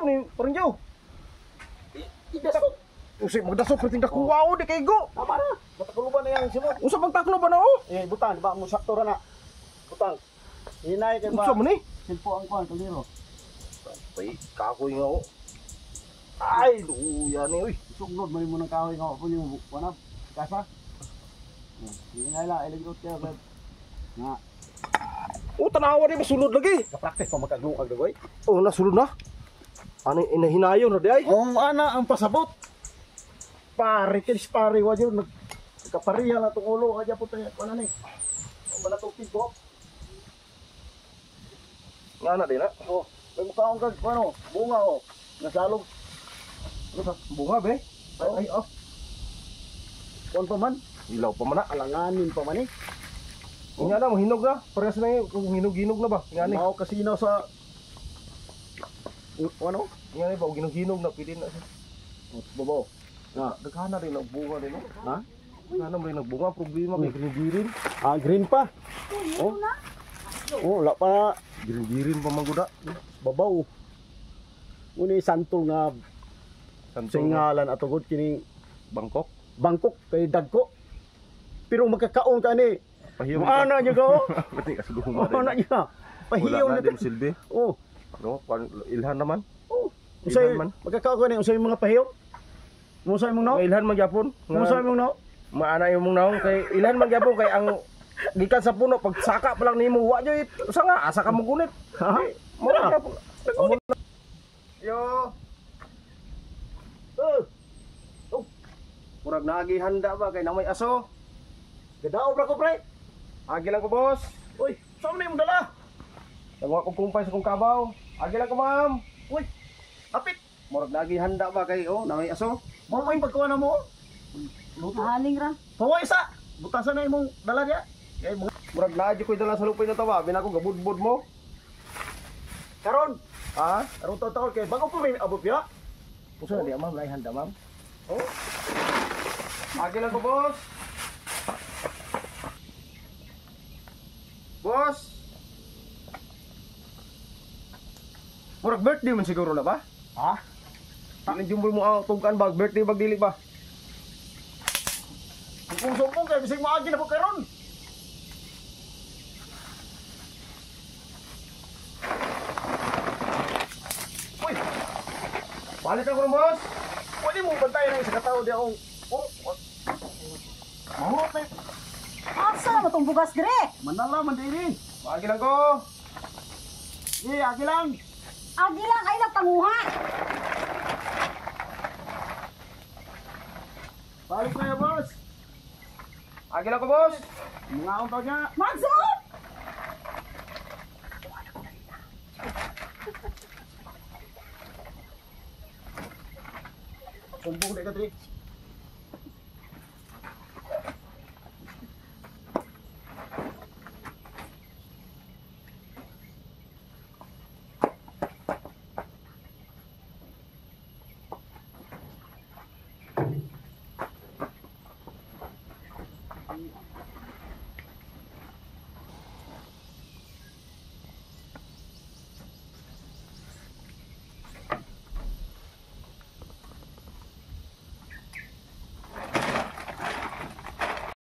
ni paringyo? Idasok. Usi magdasok perting dakuha oh, di kay go. Tama na. Matakuluban na yang simot. Unsa pang taklo ba na oh? Eh, butang, di ba? Mo sakto ra na. Butang. Hinay kay ba? Unsa man ni? Silpo ang kuan, kaliro. Ay, kahoy nga oh. Ay, luya ni oy. Sugnod man mo ng kahoy nga po yung wala kasa. Hinay lang, iligot kaya ba? Nga, Oh, tanawa ni masulod lagi. ka-practice pa magkaglukag dagoy. Oh, nasulod na. Ano inahinayon na di ay? Oh, ana ang pasabot. Pare, kinis pare, wa yun. Nagkapariya na itong ulo. Kaya po tayo, wala na eh. Wala itong tigo. Nga na di na. Oh, may mukhaong kag, ano, bunga oh. Nasalog. Ano sa bunga be? Ay, ay, oh. Kuan pa man, Ilaw pa man na. alanganin pa man eh. Nga na, hinog na. Parehas na yun. Kung hinog-hinog na ba? Nga ni. Mao kasino sa ano? Nga ni ba, hinog-hinog na. Pili na siya. Oh, babaw. Nga, daghan na rin ang bunga din. Oh. Ha? Daghan na rin ang bunga. Problema kay green-green. Ah, green pa. Oh. Oh, wala pa na. Green-green pa manguda. Babaw. Uni santol nga Santol nga. singalan ato gud kini Bangkok. Bangkok kay dagko. Pero magkakaon ka ni. Pahiyom. Ana niya ko. Pati ka sa Ana niya. Pahiyom Wala na na din silbi. Oh. Ano, ilhan naman. Oh. Usay Ilhan man. magkakaon ka ni usay mga pahiyom. Musay mong naong? Ilhan man gyapon. Musay mong naong? Maana yung mong naong kay ilhan man gyapon kay ang gikan sa puno pag saka pa lang nimo wa joy usa nga asa ka mo gunit. Ha? Mo na gyapon. Yo, Oh. murag naagi handa ba kay namay aso. Gadaog ra ko pre. Agi lang ko boss. Uy, saan na imong dala? Nagawa kong kumpay sa kong kabaw. Agi lang ko ma'am. Uy. Apit. Murag naagi handa ba kay oh namay aso. Mao may pagkuha na mo. Luto. Haling ra. Paway sa. Butasan na imong dala niya. Kay mga Murag naagi ko'y dala sa lupay na tawa. Bina ko gabudbud mo. karon. Ha? Karon taon kay bago pa may abot ya. Usa na di ma'am, lahi handa ma'am. Oh. Agi lang ko boss. Boss. Murag birthday man siguro na ba? Ha? Di jumbol mo ang tugkan bag birthday bag dili ba? Sumpong-sumpong kay bisig maagi na po karon. Uy, Balik ako ron boss. pwede mo bantayan ang isa ka tao di akong oh, oh. Mahurot na. Asa na tong bugas dire? Manala man diri. Agi lang ko. Eh, agi lang. Agi lang ay nagpanguha. Balik na ya, boss. Agi lang ko boss. Mga akong tao niya. Magsuot. Sumbong na ka diri.